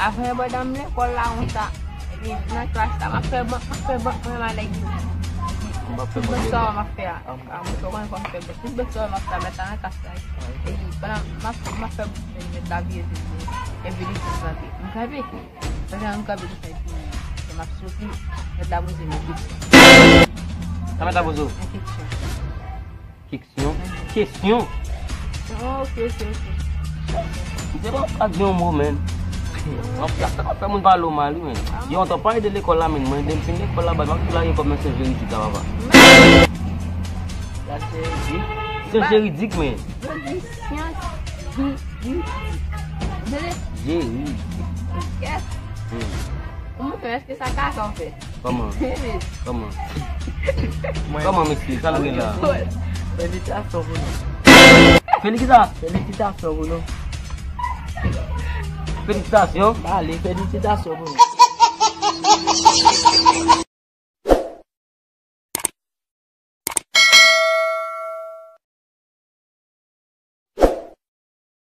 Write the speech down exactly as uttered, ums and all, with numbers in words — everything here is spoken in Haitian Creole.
Avan yon bòy dam lekòl la konsa. Epi nan klas la, m ap fè bank, m ap fè bank mwen, m a nèg yo. M ap fè bank sa m ap fè a. A, mwen fè konnen fò m fè bank. Tout bank sa m ap fè a, mèt la nan klas la. Epi pandan m ap, m ap fè bank mwen, mèt la vire tou. Epi li di m kanpe. M kanpe. Pandan m kanpe konsa, epi lè m ap soti, mèt la poze m yon kesyon. Sa mèt la poze w? Yon kesyon. Kesyon? Kesyon? Oh, ok, ok, ok. M te pa ka di yon mo, men. Sa pa fè moun pale w mal, wi, men. Yo, antan pale de lekòl la, men. Mwen, depi m fin lekòl la, bay, m ap tou lage kòb nan syans jiridik la, papa. Syans jiridik? Syans jiridik, men. Yo di syans jiridik. Jiridik. Kèt. Hmm. Kòman fè? Èske sa kaka w fè? Kòman? Kòman? Kòman, mesye? Sa nou gen la? Felisitasyon pou nou. Felisitasyon. Felisitasyon pou nou. Felisitasyon. Bale, felisitasyon pou nou.